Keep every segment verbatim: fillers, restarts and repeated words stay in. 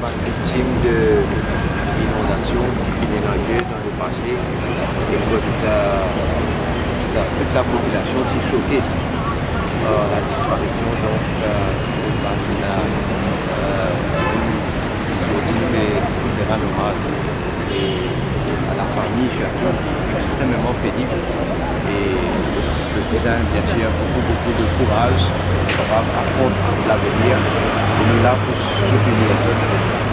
Bann viktim de inondasion ki finn ena lieu dan lepase, e kot, euh, tout la, tout lapopilasion ti soke par la disparision, donk, euh, bann, euh, euh, dimoun, zordi nou pe rann omaz e a lafami sirtou, li extrememan penib e zot bizin, bien sir, boukou, boukou de kouraz pou kapav afront lavenir. E nou la pou soutenir zot.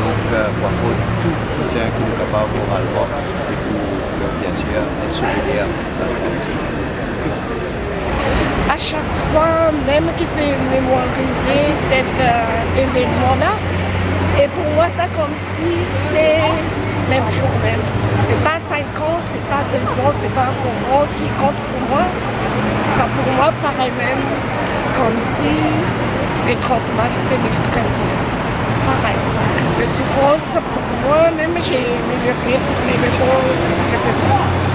Donk, euh, pou aport tou soutien ki nou kapav moralman e pou, euh, bien sir, et solider. À chaque fois, même qui fait mémoriser cet, euh, événement-là, et pour moi, ça comme si c'est même jour même. C'est pas cinq ans, c'est pas deux ans, c'est pas un moment qui compte pour moi. Enfin, pour moi, pareil même, comme si le trente mars deux mille treize. Pareil. Le souffrance, pour moi, même, j'ai mis le pied, tourné le dos, je peux pas.